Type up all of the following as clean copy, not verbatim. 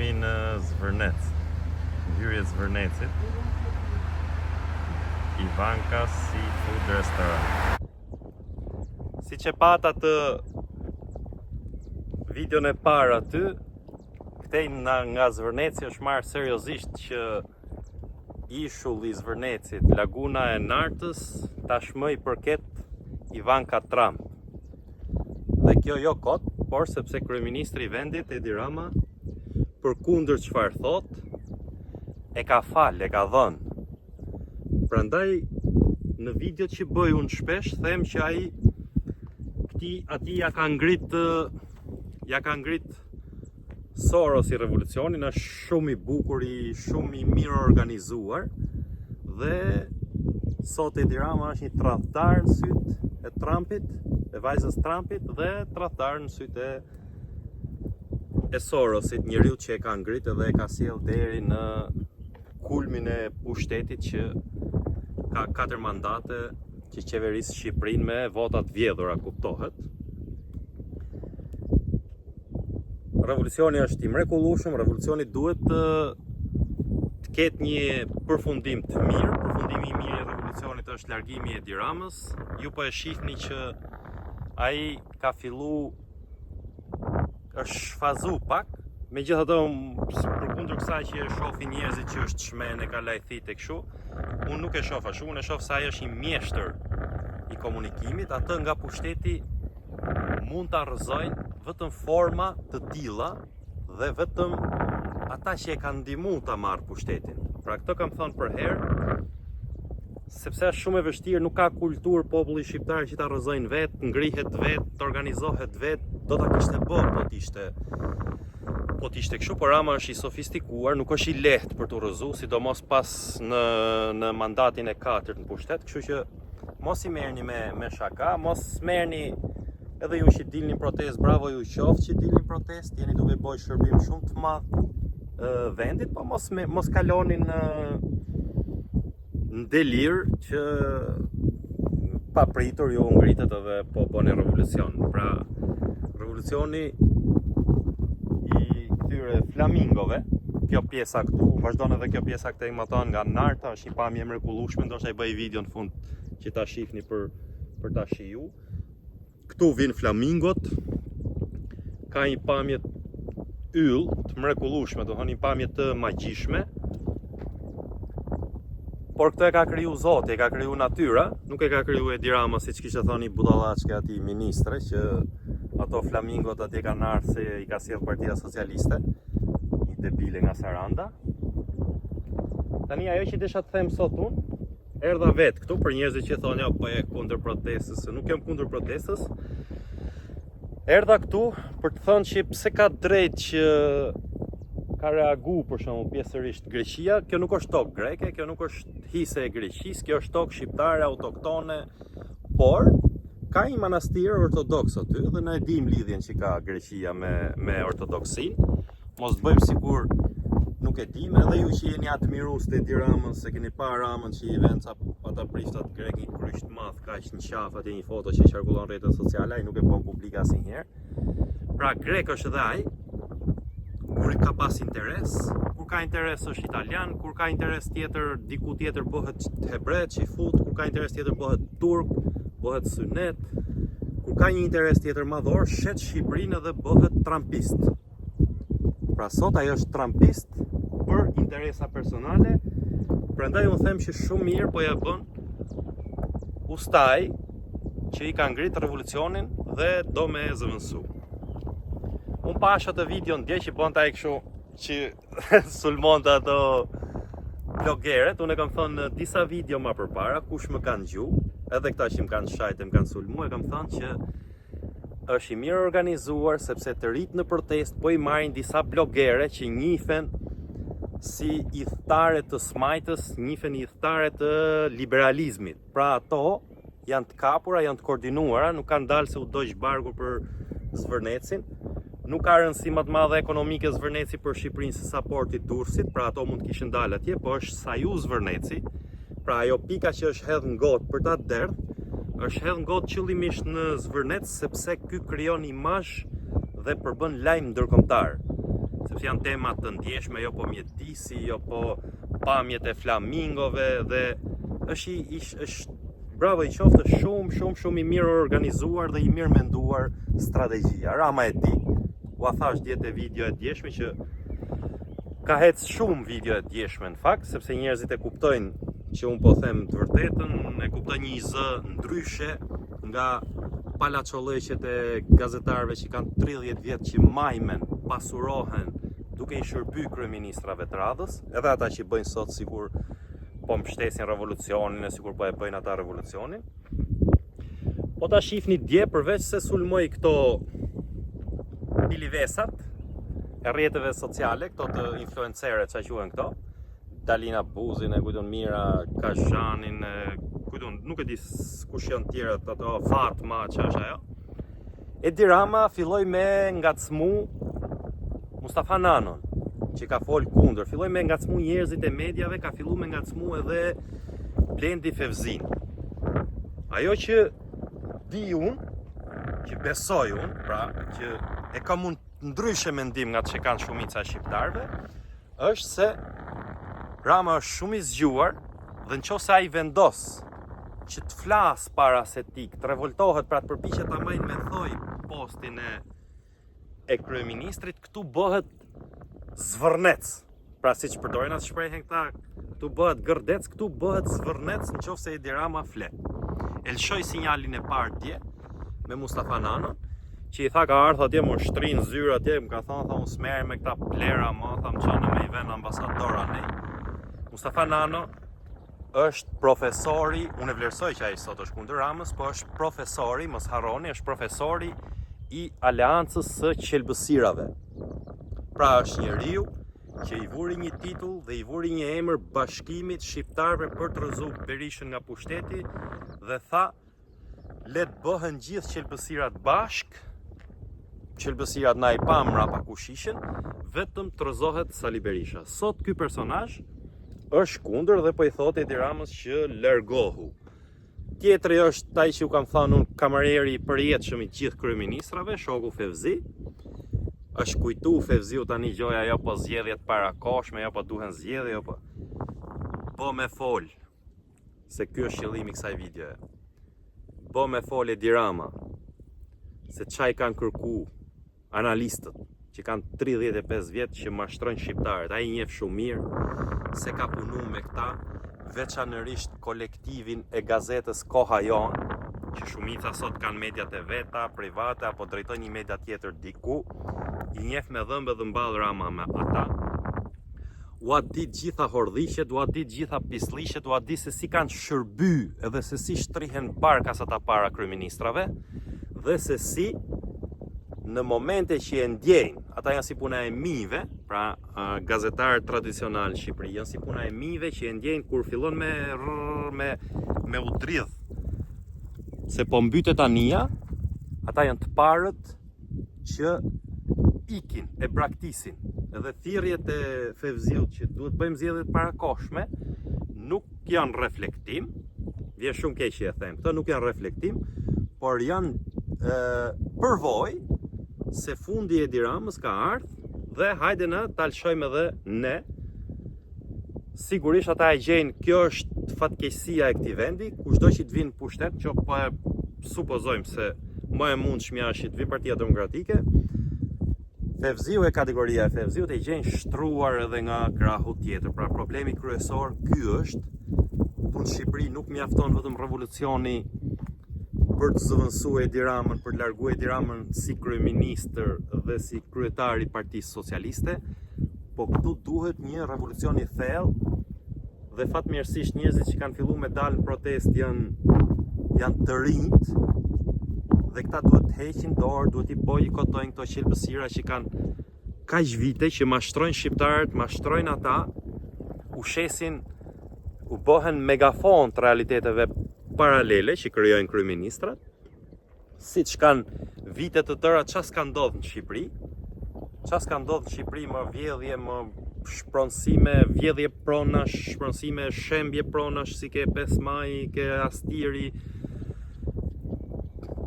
Jemi në Zvërnec, në hyrje të Zvërnecit. Ivanka Seafood Restaurant. Siç e patë atë videon e parë aty, këtej nga, nga Zvërneci është marrë seriozisht që ishulli i Zvërnecit, laguna e Nartës, tashmë i përket Ivanka Trump. Dhe kjo jo kot, por sepse kryeministri i vendit, Edi Rama, përkundër çfarë thotë, e ka falë, e ka dhënë. Prandaj në videot që bëj unë shpesh them që ai këtij atij ja ka ngrit ja ka ngrit Sorosi revolucionin është shumë i bukur, i shumë i mirë organizuar dhe sot Edi Rama është një tradhtar në sytë e Trumpit, e vajzës Trumpit dhe tradhtar në sytë e e Sorosit, njeriut që e ka ngrit edhe e ka sjell deri në kulmin e pushtetit që ka katër mandate që qeveris Shqipërinë me vota të vjedhura, kuptohet. Revolucioni është i mrekullueshëm, revolucioni duhet të të ketë një përfundim të mirë. Përfundimi i mirë i revolucionit është largimi i Edi Ramës. Ju po e shihni që ai ka fillu është shfazu pak, megjithatë përkundër kësaj që e shohin njerëzit që është çmend e ka lajthit e kështu, unë nuk e shoh ashtu, unë e shoh se ai është një mjeshtër i komunikimit, atë nga pushteti mund ta rrëzojnë vetëm forma të tilla dhe vetëm ata që e kanë ndihmu ta marrë pushtetin. Pra këtë kam thënë përherë, sepse është shumë e vështirë, nuk ka kulturë populli shqiptar që ta rrëzojnë vetë, ngrihet vetë, të organizohet vetë, do ta kishte bë po të ishte po të ishte kështu, por Rama është i sofistikuar, nuk është i lehtë për t'u rrëzu, sidomos pas në në mandatin e katërt në pushtet, kështu që mos i merrni me me shaka, mos merrni edhe ju që dilni në protestë, bravo ju qoftë që dilni në protestë, jeni duke bërë shërbim shumë të madh vendit, po mos me, mos kaloni në në delir që papritur ju ngritet edhe po bëni revolucion. Pra, revolucioni i këtyre flamingove, kjo pjesa këtu, vazhdon edhe kjo pjesa këtej matanë nga Narta, është një pamje e mrekullueshme, ndoshta i bëj video në fund që ta shihni për për ta shiju. Këtu vijnë flamingot. Ka një pamje yll të mrekullueshme, do thonë një pamje të magjishme. Por këtë e ka kriju Zoti, e ka kriju natyra, nuk e ka kriju Edi Rama siç kishte thënë një budallaçke atij ministre që ato flamingot atje kanë ardhur se i ka sjell Partia Socialiste, një debile nga Saranda. Tani ajo që desha të them sot unë, Erdha vetë këtu për njerëzit që thonë jo po je kundër protestës, se nuk jam kundër protestës. Erdha këtu për të thënë që pse ka drejt që ka reagu për shembull pjesërisht Greqia, kjo nuk është tokë greke, kjo nuk është hise e Greqisë, kjo është tokë shqiptare autoktone, por ka një manastir ortodoks aty dhe ne e dimë lidhjen që ka Greqia me me ortodoksinë. Mos të bëjmë sikur nuk e dimë, edhe ju që jeni admirues të Edi Ramës, se keni pa Ramën që i vën ca ata priftat grek një kryq të madh kaq në qafë atje një foto që qarkullon në rrjetet sociale, ai nuk e bën publik asnjëherë. Pra grek është edhe ai, kur ka pas interes, kur ka interes është italian, kur ka interes tjetër diku tjetër bëhet hebre, çifut, kur ka interes tjetër bëhet turk, bëhet synet, kur ka një interes tjetër madhor, shet Shqipërinë edhe bëhet trumpist. Pra sot ai është trumpist për interesa personale, prandaj unë them që shumë mirë po ja bën ustai që i ka ngrit revolucionin dhe do me e zëvendësu. Unë pashë atë videon dje që bënte ai kështu që sulmonte ato blogeret, unë e kam thënë në disa video ma përpara, kush më ka ndëgju, edhe këta që më kanë shajt e më kanë sulmu, e kam thënë që është i mirë organizuar sepse të rinjtë në protestë po i marrin disa blogere që njifen si ithtarë të së majtës, njifen ithtarë të liberalizmit. Pra ato janë të kapura, janë të koordinuara, nuk kanë dalë se u dogj barku për Zvërnecin. Nuk ka rëndësi më të madhe ekonomike Zvërneci për Shqipërinë se sa porti i Durrësit, pra ato mund të kishin dalë atje, po është saju Zvërneci. Pra ajo pika që është hedh në gotë për ta derdh, është hedh në gotë qëllimisht në Zvërnec sepse ky krijon imazh dhe përbën lajm ndërkombëtar. Sepse janë tema të ndjeshme, jo po mjedisi, jo po pamjet e flamingove dhe është i është bravo i qoftë shumë shumë shumë i mirë organizuar dhe i mirë menduar strategjia. Rama e di. Ua thash dje te video e djeshme që ka hec shumë video e djeshme në fakt, sepse njerëzit e kuptojnë që unë po them të vërtetën, e kuptojnë një zë ndryshe nga palaçollëqet e gazetarëve që kanë 30 vjet që majmen, pasurohen duke i shërby kryeministrave të radhës, edhe ata që bëjnë sot sikur po mbështesin revolucionin e sikur po e bëjnë ata revolucionin. Po ta shifni dje përveç se sulmoi këto pilivesat e rrjeteve sociale, këto të influencere ça quhen këto, Dalina Buzin e kujton Mira Kazhanin e kujton nuk e di kush janë tjerat ato Fatma ça është ajo. Edi Rama filloi me ngacmu Mustafa Nanon, që ka fol kundër, filloi me ngacmu njerëzit e mediave, ka fillu me ngacmu edhe Blendi Fevzin. Ajo që di unë, që besoj unë, pra që e kam unë ndryshe mendim nga që kanë shumica e shqiptarëve, është se Rama është shumë i zgjuar dhe në qoftë se ai vendos që të flasë para se t'ikë, të revoltohet, pra të përpiqet ta mbajë me thoj postin e e kryeministrit, këtu bëhet zvërnec. Pra siç përdorin atë shprehjen këta, këtu bëhet gërdec, këtu bëhet zvërnec në qoftë se Edi Rama flet. E lëshoi sinjalin e parë dje me Mustafa Nanon, që i tha ka ardhë atje, më shtri në zyrë atje, më ka thonë, tha unë s'merrem me këta plehra, më tha më çoni me i vend ambasador anej. Mustafa Nano është profesori, unë e vlerësoj që ai sot është kundër Ramës, po është profesori, mos harroni, është profesori i Aleancës së Qelbësirave. Pra është njeriu që i vuri një titull dhe i vuri një emër bashkimit shqiptarëve për të rrëzu Berishën nga pushteti dhe tha le të bëhen gjithë qelbësirat bashk, qelbësirat na i pamë mrapa kush ishin, vetëm të rrëzohet Sali Berisha. Sot ky personazh është kundër dhe po i thotë Edi Ramës që largohu. Tjetri është ai që ju kam thënë unë kamarieri i përjetshëm i gjithë kryeministrave, shoku Fevzi. Është kujtu Fevziu tani gjoja jo po zgjedhje të parakohshme, jo po duhen zgjedhje, jo po po me fol se ky është qëllimi i kësaj videoje. Bo me fol Edi Rama se ça i kanë kërku analistët që kanë 35 vjet që mashtrojnë shqiptarët. Ai i njeh shumë mirë se ka punu me këta, veçanërisht kolektivin e gazetës Koha Jonë, që shumica sot kanë mediat e veta, private, apo drejtojnë një media tjetër diku, i njeh me dhëmbë dhe dhëmballë Rama me ata, ua di gjitha hordhiqet, ua di gjitha pislliqet, ua di se si kanë shërby edhe se si shtrihen barkas ata para kryeministrave dhe se si në momente që e ndjejnë, ata janë si puna e minjve, pra gazetarët tradicionalë në Shqipëri, janë si puna e minjve që e ndjejnë kur fillon me rrrr, me me u dridh se po mbytet anija, ata janë të parët që ikin, e braktisin. Edhe thirrjet e Fevziut që duhet bëjmë zgjedhje të parakohshme, nuk janë reflektim, vjen shumë keq që e them, këto nuk janë reflektim, por janë e, përvojë se fundi i Edi Ramës ka ardhë dhe hajde në ta lëshojmë edhe ne. Sigurisht ata e gjejnë, kjo është fatkeqësia e këtij vendi, kushdo që të vijë në pushtet, që po e supozojmë se më e mundshmja është që të vijë Partia Demokratike, Fevziu e kategoria e Fevziut e gjejnë shtruar edhe nga krahu tjetër. Pra problemi kryesor ky është, këtu në Shqipëri nuk mjafton vetëm revolucioni për të zëvendësuar Edi Ramën, për të larguar Edi Ramën si kryeministër dhe si kryetar i Partisë Socialiste, po këtu duhet një revolucion i thellë dhe fatmirësisht njerëzit që kanë filluar me dalë në protestë janë janë të rinjt dhe këta duhet të heqin dorë, duhet t'i bojkotojnë këto qelbësira që kanë kaq vite që mashtrojnë shqiptarët, mashtrojnë ata, u shesin, u bëhen megafon të realiteteve paralele që krijojnë kryeministrat. Siç kanë vite të tëra ça s'ka ndodhur në Shqipëri? Ça s'ka ndodhur në Shqipëri më vjedhje, më shpronësime, vjedhje pronash, shpronësime, shembje pronash, si ke 5 maji, ke Astiri.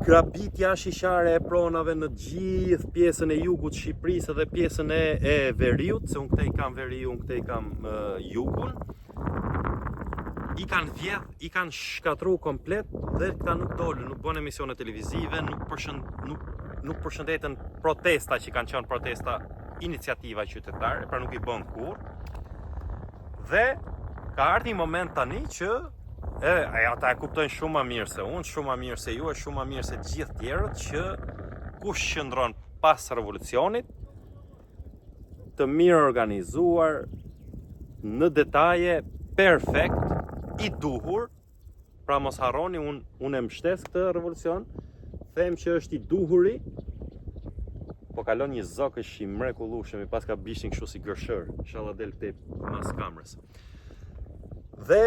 Grabitja ashiqare e pronave në gjithë pjesën e jugut të Shqipërisë dhe pjesën e, e veriut, se unë këtej kam veriun, këtej kam e, jugun, i kanë vjedh, i kanë shkatru komplet dhe këta nuk dolën, nuk bënë emisione televizive, nuk përshën, nuk nuk përshëndetën protesta që kanë qenë protesta iniciativa qytetare, pra nuk i bën kurrë. Dhe ka ardhur një moment tani që e, e ata e kuptojnë shumë më mirë se unë, shumë më mirë se ju e shumë më mirë se të gjithë tjerët që kush qëndron pas revolucionit të mirë organizuar në detaje perfekt i duhur Pra mos harroni, unë unë e mbështes këtë revolucion, them që është i duhuri, po kalon një zog është i mrekullueshëm, i paska bishtin kështu si gërshër, inshallah del këtej mas kamerës. Dhe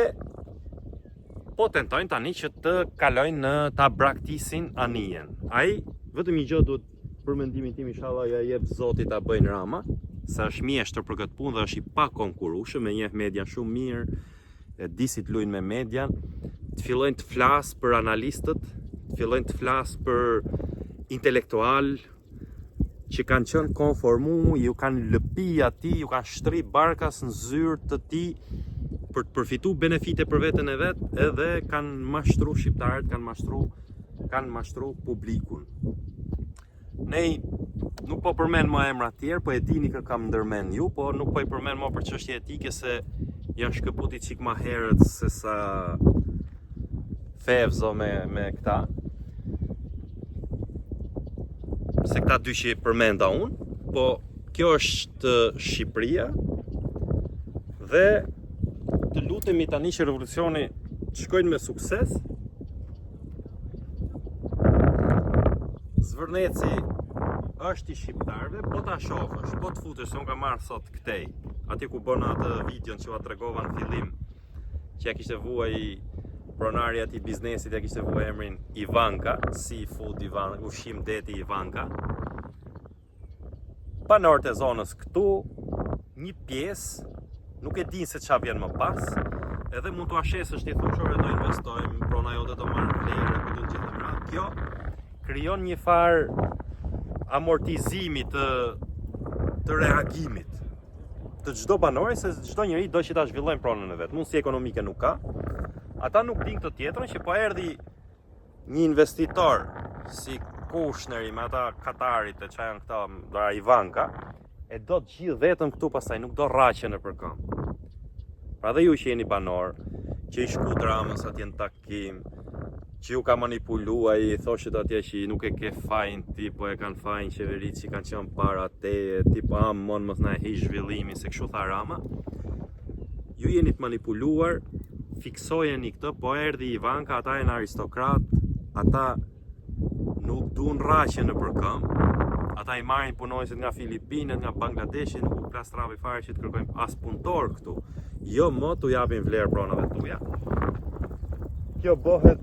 po tentojnë tani që të kalojnë në ta braktisin anijen. Ai vetëm një gjë duhet për mendimin tim inshallah ja jep Zoti ta bëjnë Rama, se është mjeshtër për këtë punë dhe është i pakonkurrueshëm, e njeh median shumë mirë, e di si të luajnë me median, të fillojnë të flasë për analistët, të fillojnë të flasë për intelektual që kanë qenë konformu, ju kanë lëpi atij, ju kanë shtri barkas në zyrë të tij për të përfitu benefite për veten e vet, edhe kanë mashtru shqiptarët, kanë mashtru kanë mashtru publikun. Ne nuk po përmend më emra të tjerë, po e dini kë kam ndërmend ju, po nuk po i përmend më për çështje etike se janë shkëputi çik më herët se sa Fevzo me me këta. Se këta dy që përmenda unë, po kjo është Shqipëria dhe të lutemi tani që revolucioni të shkojnë me sukses Zvërneci është i shqiptarëve, po ta shofësh, po të futesh, se unë kam ardhur sot këtej, aty ku bëna atë videon që ua tregova në fillim, që ja kishte vu ai pronari atij biznesit, ja kishte vu emrin Ivanka, seafood Ivanka, ushqim deti Ivanka. Banorët e zonës këtu, një pjesë nuk e dinë se çfarë vjen më pas, edhe mund t'ua shesësh t'i thuash ore do investojmë, prona jote do marrë vlerë, ku do të gjitha me radhë. Kjo krijon një farë amortizimi të të reagimit të çdo banori se çdo njeri do që ta zhvillojnë pronën e vet. Mundësi ekonomike nuk ka. Ata nuk dinë këtë tjetrën që po erdhi Një investitor si Kushneri me ata Katarit e ça janë këta, do Ivanka, e do të gjithë vetëm këtu pastaj nuk do rraqe nëpër këmbë. Pra dhe ju që jeni banor, që i shkut Ramës atje në takim, që ju ka manipulu ai, thoshit atje që nuk e ke fajin ti, po e kanë fajin qeveritë që kanë qenë para teje, ti po amon mos na e hiq zhvillimin, se kështu tha Rama. Ju jeni të manipuluar, fiksojeni këtë, po erdhi Ivanka, ata janë aristokratë, ata nuk duan rraqe nëpër këmbë, ata i marrin punonjësit nga Filipinet, nga Bangladeshi, nuk u plas trapi fare që të kërkojnë as punëtor këtu. Jo më t'u japin vlerë pronave tuaja. Kjo bëhet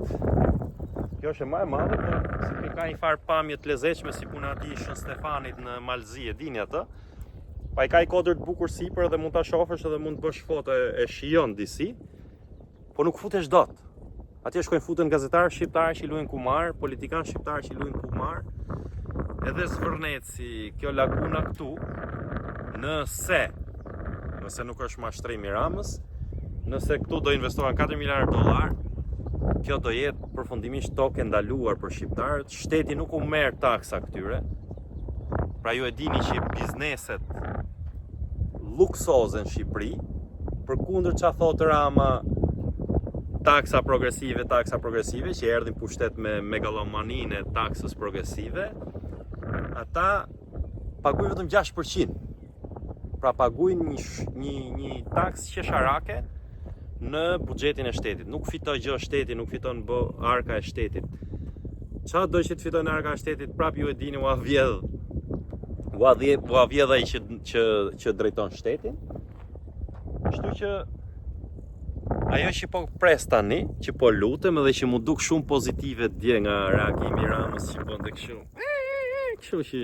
Kjo është e më e madhe, por si kjo ka një farë pamje të lezetshme si puna e atij Shën Stefanit në Mal të Zi, e dini atë? Pa i ka i kodër të bukur sipër edhe mund ta shohësh edhe mund të bësh foto e, e shijon disi, po nuk futesh dot. Atje shkojnë futen gazetarë shqiptarë që luajnë kumar, politikanë shqiptarë që luajnë kumar. Edhe Zvërneci, kjo laguna këtu, nëse nëse nuk është mashtrim i Ramës, nëse këtu do investohen 4 miliardë dollar, kjo do jetë përfundimisht tokë e ndaluar për shqiptarët, shteti nuk u merr taksa këtyre, Pra ju e dini që bizneset luksoze në Shqipëri, përkundër ça thotë Rama, taksa progresive, taksa progresive, që erdhi në pushtet me megalomaninë e taksës progresive, ata paguajnë vetëm 6%. Pra paguajnë një, një, një taksë qesharake në buxhetin e shtetit. Nuk fiton gjë shteti, nuk fiton bë arka e shtetit. Ça do që të fiton arka e shtetit, prap ju e dini ua vjedh. Ua vjedh, ua vjedh ai që që që drejton shtetin. Kështu që ajo që po pres tani, që po lutem edhe që m'u duk shumë pozitive dje nga reagimi i Ramës që bënte kështu. Kështu që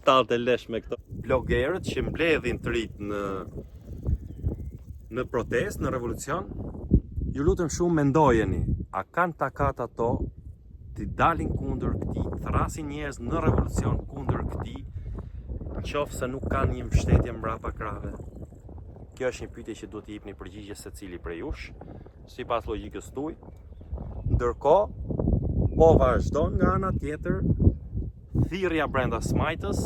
tallte lesh me këto blogerët që mbledhin të rinjtë në në protestë, në revolucion, ju lutem shumë mendojeni, a kanë takat ato T'i dalin kundër këtij, thërrasin njerëz në revolucion kundër këtij, në qoftë se nuk kanë një mbështetje mbrapa krahëve. Kjo është një pyetje që duhet t'i jepni përgjigje secili prej jush, sipas logjikës tuaj. Ndërkohë, po vazhdon nga ana tjetër thirrja brenda së majtës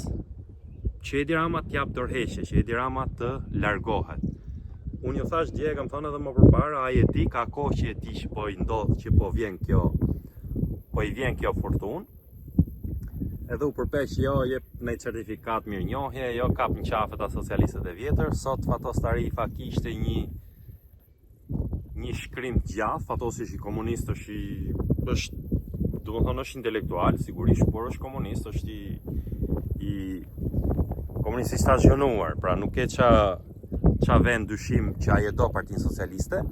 që Edi Rama të japë dorëheqje, që Edi Rama të largohet. Unë ju thash dje, e kam thënë edhe më përpara, ai e di, ka kohë që e di që po i ndodh, që po vjen kjo, po i vjen kjo furtunë. Edhe u përpeq jo jep një certifikatë mirënjohje, jo kap në qafë ata socialistët e vjetër. Sot Fatos Tarifa kishte një një shkrim të gjatë, Fatosi është i komunist, është i është domethënë është intelektual sigurisht, por është komunist, është i i komunist i stazhionuar, pra nuk e ça ça vend dyshim që ai e do Partinë Socialiste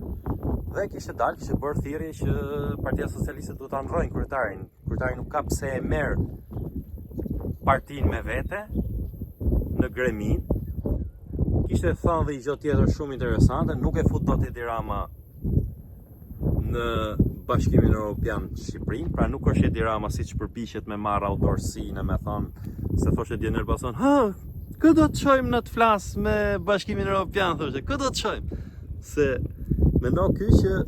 dhe kishte dalë, kishte bërë thirrje që Partia Socialiste duhet ta ndrojnë kryetarin. Kryetari nuk ka pse e merr partinë me vete në greminë. Kishte thënë dhe një gjë tjetër shumë interesante, nuk e fut dot Edi Rama në Bashkimin Evropian Shqipërinë, pra nuk është Edi Rama siç përpiqet me marrë autorësinë, me thonë, se thoshte dje në Elbasan, ha, kë do të çojmë në të flasë me Bashkimin Evropian, thoshte, kë do të çojmë? Se mendo ky që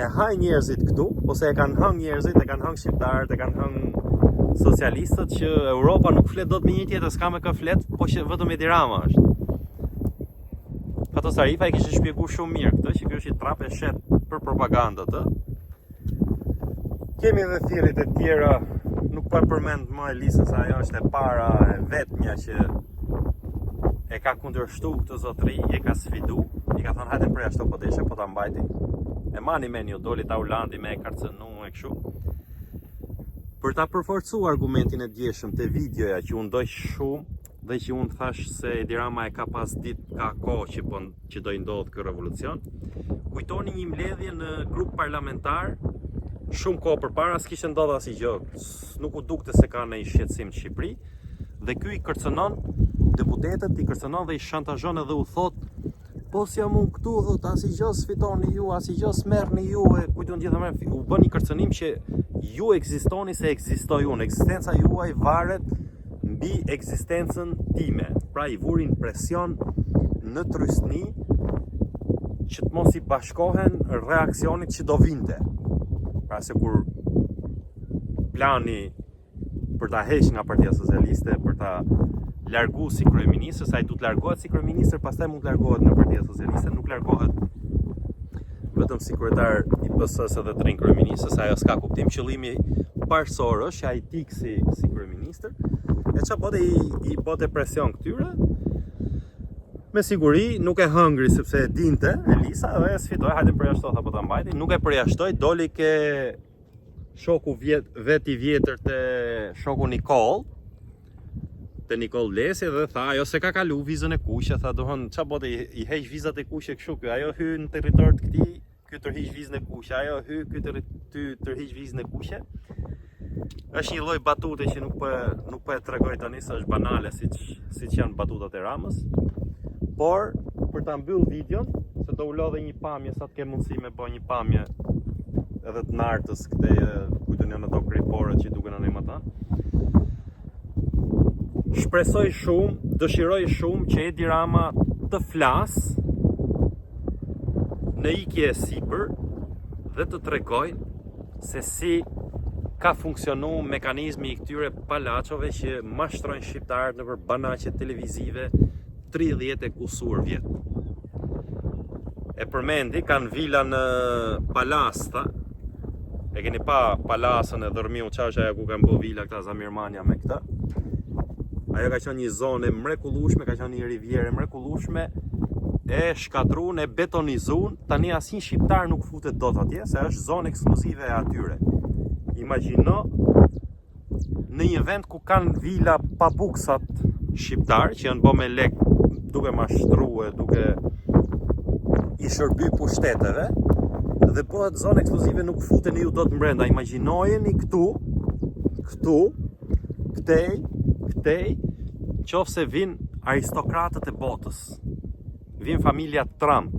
e hajnë njerëzit këtu, ose e kanë hëngë njerëzit, e kanë hëngë shqiptarët, e kanë hëngë socialistët që Europa nuk flet dot me një tjetër, s'ka me kë flet, po që vetëm Edi Rama është. Fatos Tarifa e kishte shpjeguar shumë mirë këtë, që ky është i trap e shet për propagandë atë. Kemi edhe thirrjet e tjera, nuk po e përmend më Elisën se ajo është e para e vetmja që e ka kundërshtu këtë zotri, e ka sfidu, i ka thënë hajde përjashto po deshe, po ta mbajti. E mani men ju, doli Taulanti me e kërcënu e kështu. Për ta përforcu argumentin e djeshëm te videoja që u ndoq shumë dhe që unë thash se Edi Rama e ka pas ditë ka kohë që po që do i ndodh ky revolucion. Kujtoni një mbledhje në grup parlamentar shumë kohë përpara s'kishte ndodhur asnjë gjë, nuk u dukte se ka ndonjë shqetësim në Shqipëri dhe ky i kërcënon deputetët, i kërcënon dhe i shantazhon edhe u thot po s'jam unë këtu, thot, asnjë gjë s'fitoni ju, asnjë gjë s'merrni ju, e kujtun gjithë më, u bën një kërcënim që ju ekzistoni se ekzistoj unë, ekzistenca juaj varet mbi ekzistencën time. Pra i vurin presion në trysni që të mos i bashkohen reaksionit që do vinte. Pra se kur plani për ta heq nga Partia Socialiste, për ta largu si kryeministër, se ai duhet të largohet si kryeministër, pastaj mund të largohet nga Partia Socialiste, nuk largohet vetëm si kryetar i PS-së dhe të rrin kryeministër, se ajo s'ka kuptim. Qëllimi parësor është që ai t'ik si si kryeministër. E ça bote i, i bote presion këtyre. Me siguri nuk e hëngri sepse e dinte Elisa dhe e sfidoi, hajde përjashto tha po ta mbajti, nuk e përjashtoi, doli ke shoku vjet, vet i vjetër te shoku Nikoll, te Nikoll Lesi dhe tha, ajo s'e ka kalu vizën e kuqe, tha, dohon, ça bote, i, i heq vizat e kuqe kështu, ky, ajo hy në territor të këtij, ky tërhiq vizën e kuqe, ajo hy, ky tër, ty tërhiq vizën e kuqe. Është një lloj batute që nuk po e, nuk po e tregoj tani se është banale siç siç janë batutat e Ramës. Por për ta mbyll videon, se do u lë dhe një pamje sa të kem mundësi me bë një pamje edhe të nartës këtej kujtun janë ato kriporët që duken anë ata. Shpresoj shumë, dëshiroj shumë që Edi Rama të flas në ikje e sipër dhe të tregoj se si ka funksionu mekanizmi i këtyre palaçove që mashtrojnë shqiptarët nëpër banaqe televizive 30 e kusur vjet. E përmendi, kanë vila në Palasë, tha. E keni pa Palasën e Dhërmiu, ça është ajo ku kanë bo vila këta Zamir Manja me këta. Ajo ka qenë një zonë e mrekullueshme, ka qenë një rivierë e mrekullueshme, e shkatrun, e betonizun, tani asnjë shqiptar nuk futet dot atje, se është zonë ekskluzive e atyre. Imagjino në një vend ku kanë vila pabuksat shqiptar që janë bo me lek duke mashtrue, duke i shërby pushteteve dhe bëhet zonë ekskluzive nuk futeni ju dot mbrenda. Imagjinojeni këtu, këtu, këtej, këtej, qoftë se vin aristokratët e botës. Vin familja Trump,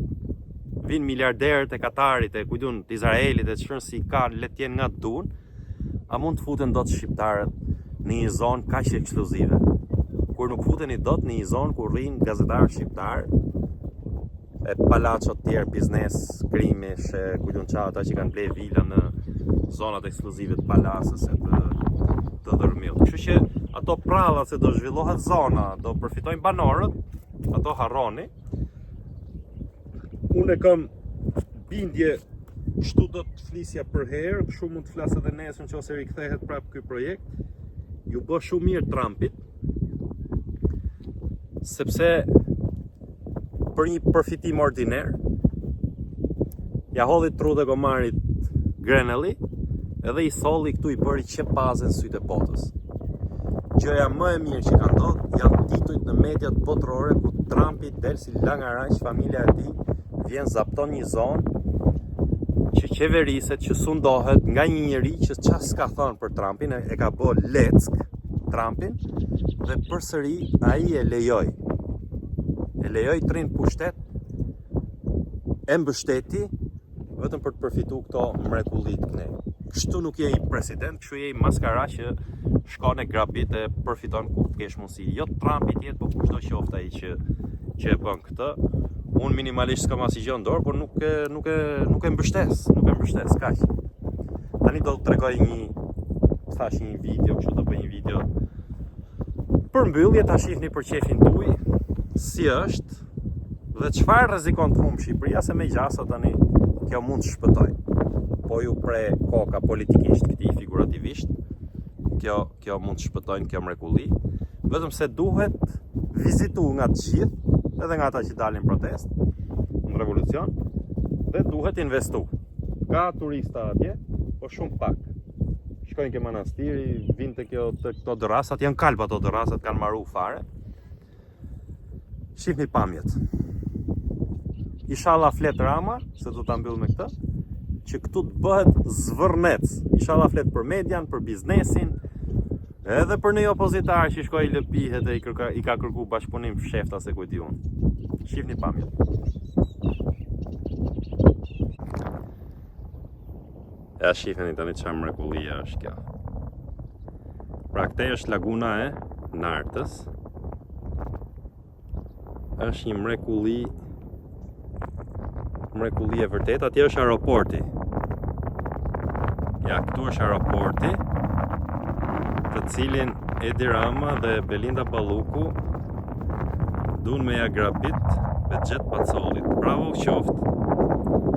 vin miliarderët e Katarit, e kujtun të Izraelit, e çfarë si ka le të jenë nga dun. A mund të futen dot shqiptarët në një zonë kaq ekskluzive? Kur nuk futeni dot në një zonë ku rrinë gazetarë shqiptarë e palaço të tjerë biznes, krimesh, e ku di unë ça ata që kanë ble vila në zonat ekskluzive të Palasës e të të Dhërmiut. Kështu që ato prallat se do zhvillohet zona, do përfitojnë banorët, ato harroni. Unë e kam bindje kështu do të flisja përherë, kështu mund të flas edhe nesër nëse rikthehet prapë ky projekt. Ju bë shumë mirë Trumpit, sepse për një përfitim ordiner, ja hodhi trutë e gomarit Grenelli, edhe i solli këtu i bëri qepaze në sytë e botës. Gjëja më e mirë që ka ndodhur janë titujt në mediat botërore ku Trumpi del si langaraq, familja e tij vjen zapton një zonë që qeveriset, që sundohet nga një njeri që ça s'ka thënë për Trumpin, e ka bë leck Trumpin dhe përsëri ai e lejoi. E lejoi të rrinë pushtet, e mbështeti vetëm për të përfitu këto mrekullitë këne. Kështu nuk je një president, kështu je një maskara që shkon e grabit e përfiton ku të kesh mundësi. Jo Trumpi të jetë, po kushdo qoftë ai që që e bën këtë. Unë minimalisht s'kam asnjë gjë në dorë, por nuk e nuk e nuk e mbështes, nuk e mbështes kaq. Tani do të tregoj një thash një video, kështu do bëj një video për mbyllje ta shihni për qefin tuaj si është Dhe çfarë rrezikon të humbë Shqipëria se me gjasa tani kjo mund të shpëtojë. Po ju pre koka politikisht këtij figurativisht, kjo kjo mund të shpëtojnë kjo mrekulli, vetëm se duhet vizitu nga të gjithë, edhe nga ata që dalin protestë në revolucion dhe duhet investu. Ka turista atje, po shumë pak. Shkojnë ke manastiri, vinë te kjo te këto dërrasat, janë kalb ato dërrasat, kanë maru fare. Shihni pamjet. Ishalla flet Rama, se do ta mbyll me këtë, që këtu të bëhet Zvërnec. Ishalla flet për median, për biznesin, edhe për një opozitar që shkoi lëpihet e i, kërka, i ka kërku bashkëpunim fshefta se ku di unë. Shihni pamjet. Ja shihni tani çfarë mrekullia është kjo. Pra këtej është laguna e Nartës. Është një mrekulli mrekulli e vërtetë. Atje është aeroporti. Ja, këtu është aeroporti, të cilin Edi Rama dhe Belinda Balluku Dun me ja grabit Behgjet Pacollit. Bravo qoftë.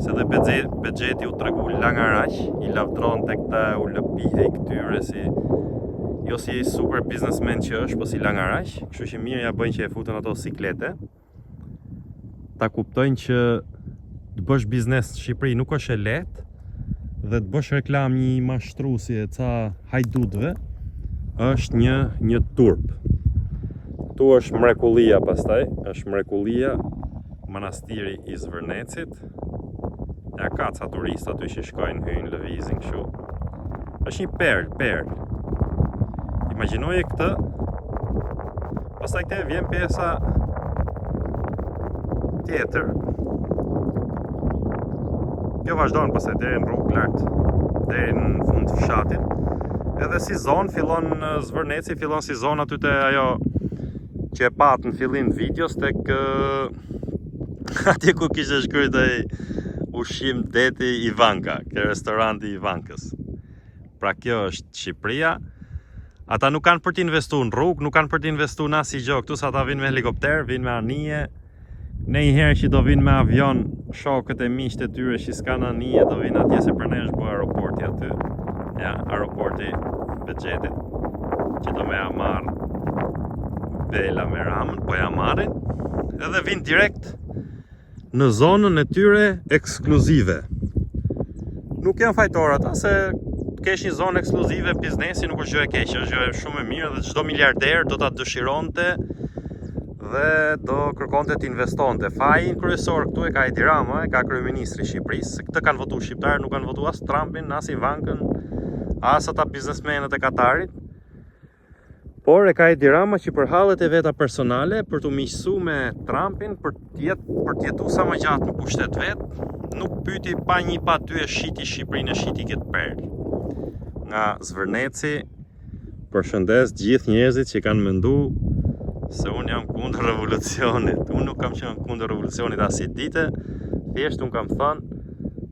Se dhe Behgjeti u tregu langaraq, i lavdronte këta u lëpihej këtyre si jo si super biznesmen që është, po si langaraq, kështu që mirë ja bëjnë që e futën ato siklete. Ta kuptojnë që të bësh biznes në Shqipëri nuk është e lehtë dhe të bësh reklamë një mashtrusi e ca hajdutëve është një një turp. Këtu është mrekullia pastaj, është mrekullia manastiri i Zvërnecit. Ja ka ca turistë aty që shkojnë, hyjnë, lëvizin kështu. Është një perlë, perlë. Imagjinoje këtë. Pastaj këtej vjen pjesa tjetër. Kjo vazhdon pastaj deri në rrugë lart, deri në fund të fshatit. Edhe si zonë fillon Zvërneci, fillon si zonë aty te ajo që e patë në fillim të videos tek atje ku kishte shkruajt ai ushqim deti Ivanka, ke restoranti i Ivankës. Pra kjo është Shqipëria. Ata nuk kanë për të investu në rrugë, nuk kanë për të investu në asnjë gjë këtu, se ata vinë me helikopter, vinë me anije. Ndonjëherë që do vinë me avion, shokët e miqtë e tyre që s'kanë anije, do vinë atje se për ne është bë aeroporti aty. Ja, aeroporti Behgjetit, që do me ja marrë Bela me Ramën, po ja marrin, edhe vinë direkt në zonën e tyre ekskluzive. Nuk janë fajtorë ata se të kesh një zonë ekskluzive biznesi nuk është gjë e keqe, është gjë shumë e mirë dhe çdo miliarder do ta dëshironte dhe do kërkonte të investonte. Fajin kryesor këtu e ka Edi Rama, e ka kryeministri i Shqipërisë, se këtë kanë votuar shqiptarët, nuk kanë votuar as Trumpin, as Ivankën, as ata biznesmenët e Katarit. Por e ka Edi Rama që për hallet e veta personale, për t'u miqësu me Trumpin, për të jet, për të jetu sa më gjatë në pushtet vet, nuk pyti pa një pa dy e shiti Shqipërinë e shiti këtë perlë. Nga Zvërneci, përshëndes gjithë njerëzit që kanë mendu se unë jam kundër revolucionit. Unë nuk kam qenë kundër revolucionit asnjë dite, thjesht unë kam thënë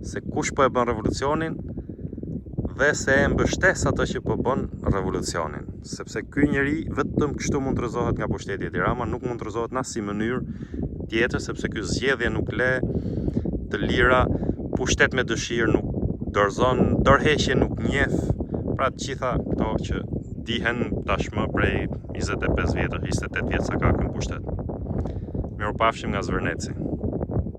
se kush po e bën revolucionin dhe se e mbështes atë që po bën revolucionin. Sepse ky njeri vetëm kështu mund të rrëzohet nga pushteti Edi Rama, nuk mund të rrëzohet në asnjë mënyrë tjetër, sepse ky zgjedhje nuk le të lira, pushtet me dëshirë nuk dorëzon, dorëheqje nuk njeh, pra të gjitha këto që dihen tashmë prej 25 vjetësh, 28 vjet sa ka ky në pushtet. Mirupafshim nga Zvërneci.